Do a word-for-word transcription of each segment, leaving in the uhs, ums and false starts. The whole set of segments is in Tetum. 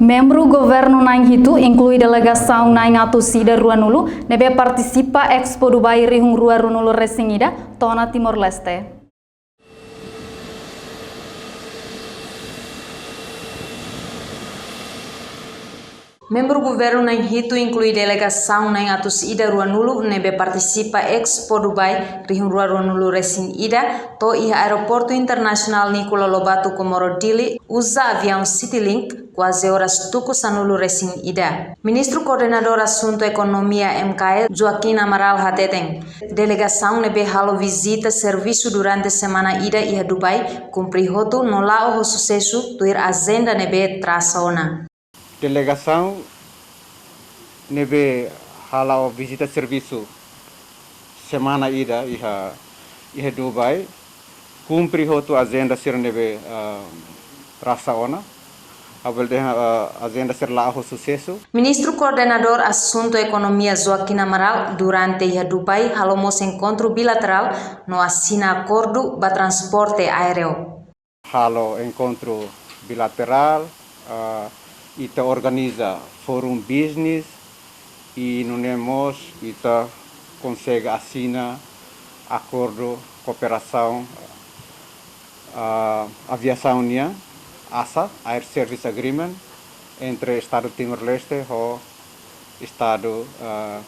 Membru governu na'in hitu, inklui delegasaun na'in atus ida ruanulu, ne'ebé partisipa Expo Dubai rihun rua ruanulu resin ida, to'o ona Timor-Leste. Membru governu na'in hitu, inklui delegasaun na'in atus ida ruanulu, ne'ebé partisipa Expo Dubai rihun rua ruanulu resin ida, to'o iha Aeroportu Internasionál Nicolau Lobato Comoro Dili, uza aviaun Citylink, kuaze oras tuku sanulu resin ida. Ministru Koordenadór Asuntu Ekonomia M K S, Joaquim Amaral hateten, delegasaun ne'ebé halo vizita servisu durante semana ida iha Dubai, kumpre hotu no la'o ho susesu tuir ajenda ne'ebé trasa ona. Delegasaun ne'ebé hala'o vizita servisu semana ida iha, iha Dubai, kumpre hotu ajenda sira ne'ebé, ah, trasa ona. Ha'u bele dehan, ah, ajenda sira la'o ho susesu. Ministru Koordenadór Asuntu Ekonomia Joaquim Amaral, durante iha Dubai, halo mós enkontru bilaterál no asina akordu ba transporte aéreu. Halo enkontru bilaterál, ah, ita organiza fórum business, i nune'e mós ita konsege asina akordu kooperasaun, ah, aviasaun nian, ASA, Air Service Agreement, entre Estadu Timor-Leste ho Estadu, ah,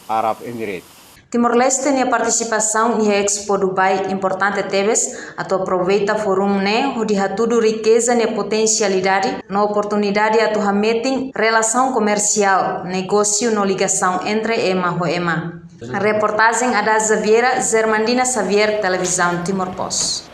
Arab Emirates. Timor-Leste nia partisipasaun iha Expo Dubai importante tebes atu aproveita fórum ne'e hodi hatudu rikeza nia potensialidade no oportunidade atu hametin relasaun komersiál, negósiu no ligasaun entre ema ho ema. Reportajen Ada Xaviera, Germandina Xavier, Televizaun Timor Post.